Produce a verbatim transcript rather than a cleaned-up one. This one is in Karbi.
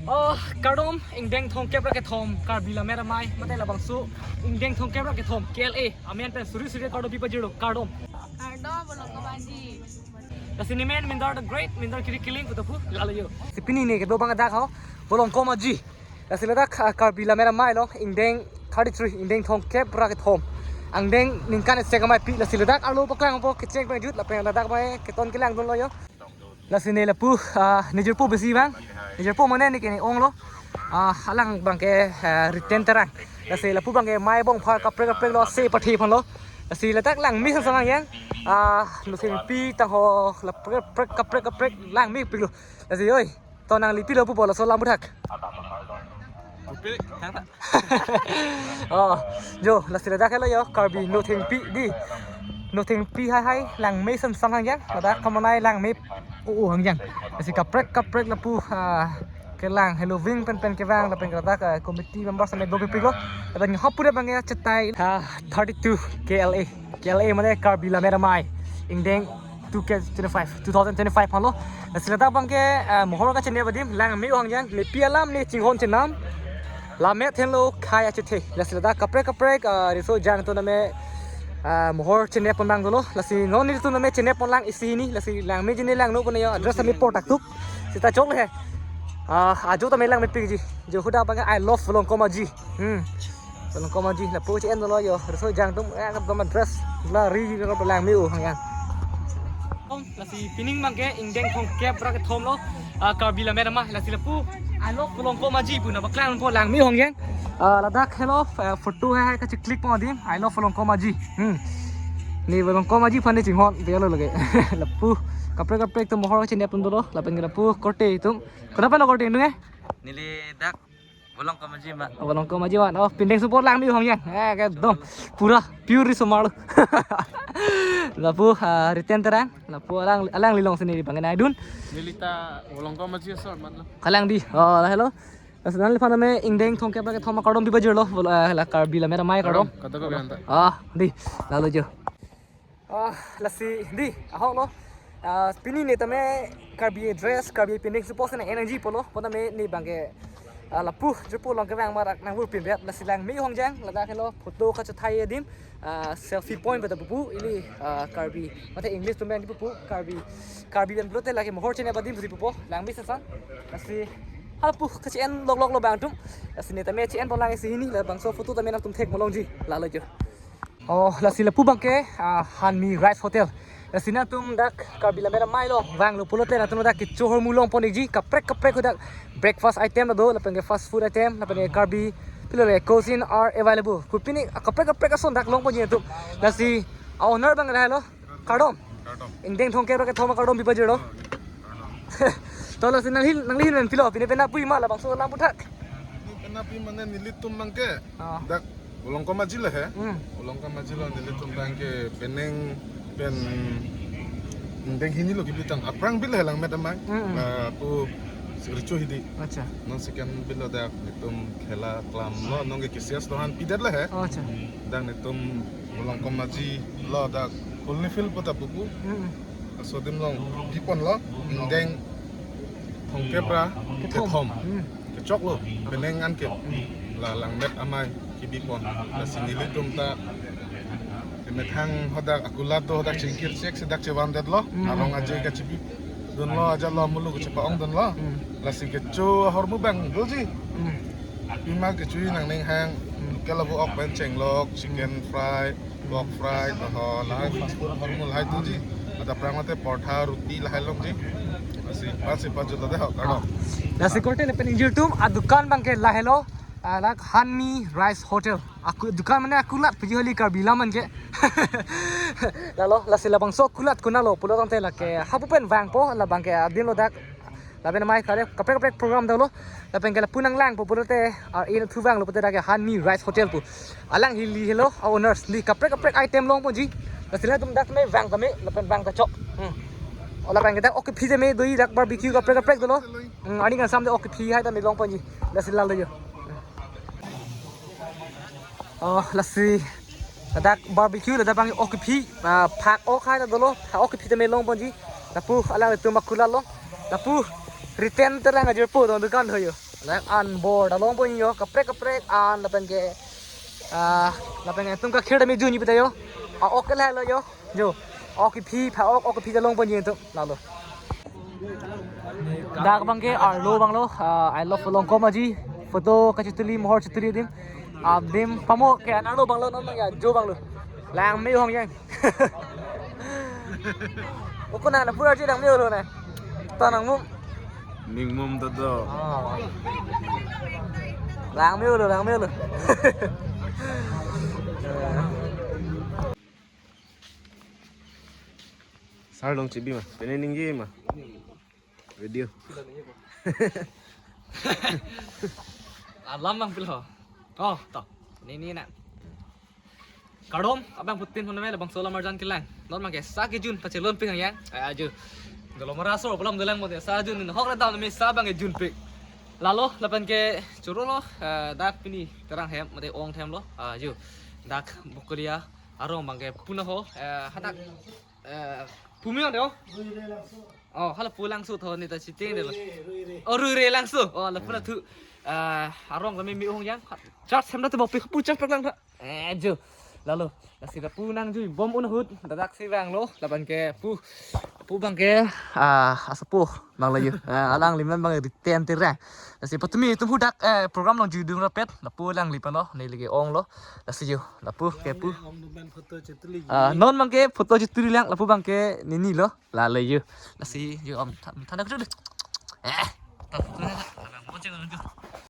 Oh, kardom, ingdeng thomkep ra kethom, Karbi Lammet Amei, mate labangso, ingdeng thomkep ra kethom, K L A, amen pen suri suri kardom pipajirlo, kardom. Kardom, Bolongkom Aji. Lasi nemen Mindar the Great, Mindar Kiri Kiling, pu ta pu, lalo jo. Si pini ne kedo abang dak ho, Bolongkom Aji. Lasi ladak, ah, Karbi Lammet Amei along, ingdeng thirty-three, ingdeng thomkep ra kethom. Angdeng ningkan isi ameipi, lasi ladak arlo paklangpo, kecheng pengjut, lapen ladak mai keton kelangdunlo jo. Lasi ne lapu, ah, ne jirpo besi abang. Ne jirpo mane ne ke ne-onglo. Ah, alang abangke, ah, Riten Terang. Lasi lapu abangke mei bong phar kaprek kaprek lo, se pathe ponlo. Lasi ladak langme sangsang yang. Ah, Nothengpi tangho la prek prek kaprek kaprek langmepiklo. Lasi oi, to nangli pilo pupo laso lam buthak. Pupik, thang ta. Oh, jo, lasi ladak helo jo, Karbi Nothengpi dei. Nothengpi hai hai, langme sangsang hangyang, ladak kamonai langme u u hangyang. Lasi kaprek kaprek lapu, ah, kelang helo ving pen pen kevang, lapen ladak, ah, committee members amen do pipiklo. Lapen hop pura abangke chetai, ah, thirty-two K L A. K L A mane Karbi Lammet Amei. Ingdeng two K twenty-five, two thousand twenty-five halo. Lasi ladak abangke, ah, mohor kachenep adim, langme u hangyang, mepi alam ne chinghon chenam. Lammet henlo khei achethe. Lasi ladak kaprek kaprek, ah, riso jang atum tame, ah, mohor chenep pon abang dolo. Lasi non nelitum tame chenep ponlang isi hini. Lasi langmeji ne langno pon jo, address tame por taktuk. Seta choklo he. Ah, ajo tame langmepikji. Jo hadak abangke I love Bolongkom Aji. Hmm. Bolongkom Aji lapu che-en dolo jo. Riso jang atum, eh, atum address la ri ri lo langme u hangyang. Lasi pining abangke ingdeng thomkep ra kethom lo, ah, Karbi Lammet Amei, lasi lapu I love Bolongkom Aji pu nangpaklangpo, langme u hangyang. Ah, ladak helo, eh, photo hai hai kache-click pon adim, I love Bolongkom Aji. Hmm. Ne Bolongkom Aji aphan ne chinghon, bialo lage. Lapu kaprek kaprek atum mohor chenep pon dolo, lapen lapu korte atum. Konat pen lo korte atum, eh? Neli dak Bolongkom Aji ma. Bolongkom Aji ma. Oh, pindeng support langme u hangyang. Eh, ekdom pura pure riso mar. Lapu, ah, Riten Terang. Lapu alang, alangli alongsi ne abangke nangdun. Neli ta Bolongkom Aji asor matlo. Kalang dei. Oh, la helo. Lasi nangliphan tame ingdeng thomkep ra kethom akardom pipajirlo. Bol-, ah, la Karbi Lammet Amei akardom. Kardom, kardom, kardom. Ah, dei. Lalo jo. Ah, lasi dei, ahok lo. Ah, pini ne tame Karbi dress, Karbi pindeng support si nang-en nangji apotlo. Pu tame ne abangke, ah, lapu jirpo along kevang marak nangvurpindet, lasi langme u hangyang, ladak helo photo kachethai adim, ah, selfie point pu ta pupu, ili, ah, Karbi, mate English atum abang pupu, Karbi, Karbi pen pulote lake mohor chenep adim si pupo, langme sangsang. Lasi, ha lapu kache-en lok lok lo abang atum. Lasi ne tame che-en ponlang isi hini, labangso photo tame nangtum thek malongji, lalo jo. Oh, lasi lapu abangke, ah, Hanmi Rice Hotel. Lasi nangtum dak Karbi Lammet Amei along vanglo pulote nangtum dak kecho ahormu longpon ikji, kaprek kaprek hadak breakfast item ta do, lapen ke fast food item, lapen ke Karbi, pilo le cuisine are available. Pu pini, ah, kaprek kaprek ason dak longponji nangtum. Lasi, ah, owner abang lahelo. Kardom. Kardom. Ingdeng thomkep ra kethom akardom pipajirlo. Kardom. To lasi nangli, nangli ahin pen pilo, pine pen nangpi ma labangso alam aputhak. Pine pen nangpi mane nelitum abangke. Ah. Dak Bolongkom Aji lo he. Hmm. Bolongkom Aji lo, nelitum abangke penang pen ingdeng hini lo kebitang. Aphrang bit lo he Lammet Amei. Hmm. Lapu si recho hidi. Acha. Non second bit lo dak netum khela kelam lo, non ke kisias dohan pidet lo he. Oh, acha. Dak netum Bolongkom Aji lo dak Colony Field pu ta pupu. Hmm. Laso adim along bipon lo, ingdeng thomkep ra kethom. Kethom. Hmm. Kechok lo, penang anke. Hmm. La Lammet Amei kebipon. Lasi nelitum ta kemethang hadak akulat do hadak chingkir chek si dak chevandet lo. Hmm. Arong aje kachepi dunlo, ajat lo, mulu kachepa-ong dunlo. Hmm. Lasi kecho ahormu abang doji. Hmm. Pima kecho nangne hang, hmm, ke lapu ok pen chenglok, chicken fry, pork fry, to ho, lahai fast food ahormu lahai doji. Ada aphrang mate portha, roti lahai longji. Lasi pasi pajut lo de ho, kardom. Lasi korte lapen ingjir atum, adukan abangke lahelo, ah, dak Hanmi Rice Hotel. Aku, dukan mane akulat puji holi Karbi alam anke. Lalo, lasi labangso akulat konat lo pulo tangte lake hapu pen vangpo, labangke adim lo dak. Lapen amei kare kaprek kaprek program dolo. Lapen ke lapu nanglangpo pulote, ah, in thu vanglo pulote dak ke Hanmi Rice Hotel pu. Alang hili helo, ah, owners, dei kaprek kaprek item longponji. Lasi nangtum dak me vang tame, lapen vang ta chok. Hmm. Lapen ke dak ok kephi tame dei, dak barbecue kaprek kaprek dolo. Hmm, arni kangsam de ok kephi hai tame longponji. Lasi lalo jo. Oh, lasi ladak barbecue, ladak abang ok kephi, ah, phak ok hai ta dolo, phak ok kephi tame longponji. Lapu alanglitum akulat lo. Lapu Riten Terang ajirpo do dukan ho jo. Lake an bor ta longponji ho, kaprek kaprek an lapen ke, ah, lapen ke atum kakhir ta me junji pita ho. A-ok ke lahelo ho. Jo. Ok kephi, pha-ok, ok kephi ta longponji atum. Lalo. Dak abang ke arlo abang lo, ah, I love Longkom Aji. Photo kachituli, mohor chituli adim. Adim pamo ke an arlo abang lo, non abang ke ajo abang lo. Langme-o hong yang. Oko na, na pura ji langme-o lo na. Ta nangmum. Ningmum ta do. Ah. Langme-o lo, langme-o lo. Sar long chibi ma, pene ningje ma. Video. Alam bang pilo. Oh, to. Nini na. Kardom, abang putin hon me labangso alam arjan kelang. Non abang ke sa kejun pachelon pik hang yang. Ayo. Dolo mara so problem dolang mo sa junpik. Hok le dam me sa abang kejunpik. Lalo lapen ke choro lo, eh, dak pini terang hem mate ong themlo. Ayo. Dak Bokolia arong abang ke puna ho, eh, hadak, eh, pumi on deo. Oh, hala pu Langso tho ne ta chiting delo. Oh, Ruire Langso. Oh, lapu na thu, eh, arong kami mi ong yang. Charge hem na tu bok pi pu charge pek lang tha. Eh, jo. Lalo, lasi lapu nangjui bom un ahut, dadak si vanglo, lapen ke pu, pu abang ke, ah, asapo, abang la yo. Ah, alangli men abang riten tirang. Lasi patumi atum hadak, eh, program along jui dung rapet, lapu alangli pano, neli ke onglo. Lasi jo, lapu ke pu. Ah, non abang ke photo chituli lang, lapu abang ke nini lo. Lalo yo. Lasi yo om tha-, thana kudu. Eh.